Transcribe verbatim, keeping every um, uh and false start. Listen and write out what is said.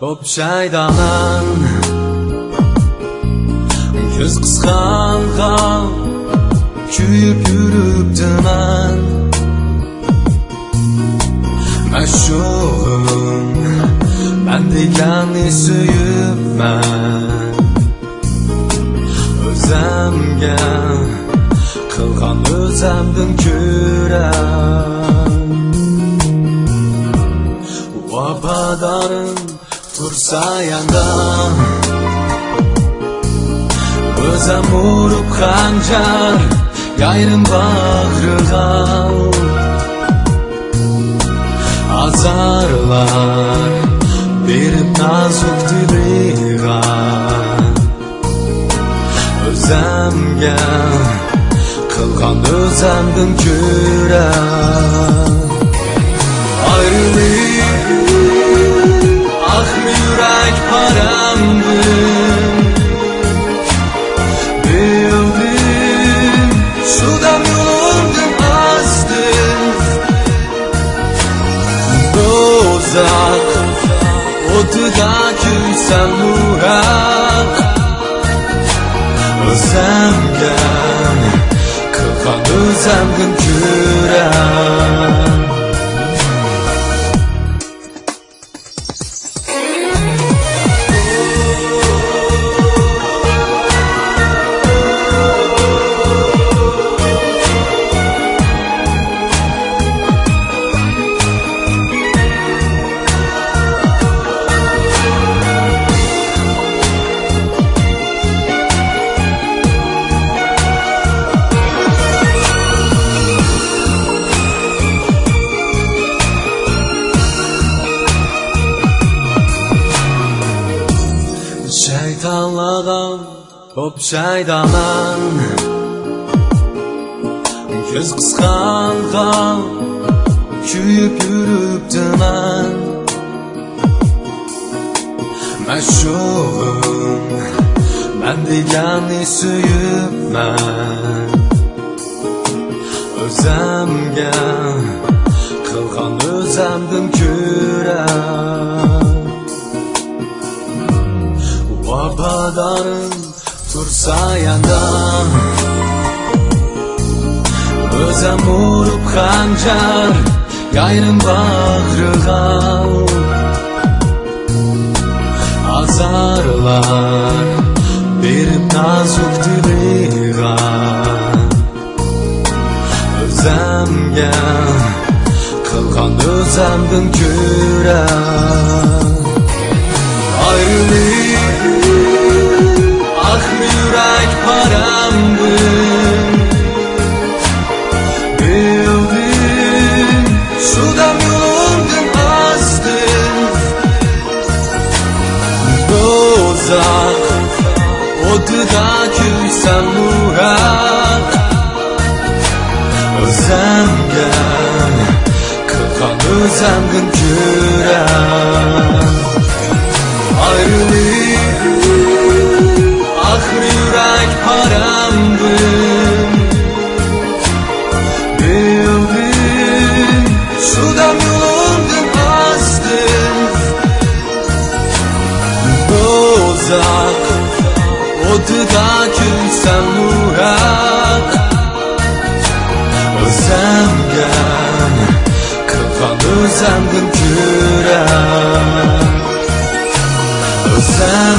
پوپشايدىمەن، كۆز قىسقانغا كۆيۈپ يۈرۈپتىمەن. مەشۇقۇم، مەن دېگەننى سۆيۈپمەن. ئۆزەمگە قىلغان ئۆزەمدىن كۆرە. ۋاپادارىم تۇرسا ياندا، ئۆزەم ئۇرۇپ خەنجەر يايرىم باغرىغا. ئازارلار بېرىپ نازۇك تىلىغا. ئۆزەمگە قىلغان ئۆزەمدىن كۆرە. ئايرىلىپ ئاقما يۈرەك پارامدىن، بىلدىم شۇ دەم يولۇمدىن ئازدىن. دوزاخ ئوتىدا كۆيسەممۇ ھەق، ئۆزەمگە قىلغان ئۆزەمدىن كۆرە. شەيتانلارغا ئوخشايدىمەن، كۆز قىسقانغا كۆيۈپ يۈرۈپتىمەن. مەشۇقۇم، مەن دېگەننى سۆيۈپمەن. ئۆزەمگە قىلغان ئۆزەمدىن كۆرە. ۋاپادارىم تۇرسا ياندا، ئۆزەم ئۇرۇپ خەنجەر يايرىم باغرىغا. ئازارلار بېرىپ نازۇك تىلىغا. ئۆزەمگە قىلغان ئۆزەمدىن كۆرە. ئايرىلىپ ئاقما يۈرەك پارامدىن، بىلدىم شۇ دەم يولۇمدىن ئازدىن. دوزاخ ئوتىدا كۆيسەممۇ ھەق، ئۆزەمگە قىلغان ئۆزەمدىن كۆرە. ئايرىلىپ ئاقما يۈرەك پارامدىن، بىلدىم شۇ دەم يولۇمدىن ئازدىن. دوزاخ ئوتىدا كۆيسەممۇ ھەق، ئۆزەمگە قىلغان ئۆزەمدىن كۆرە. ئۆزەم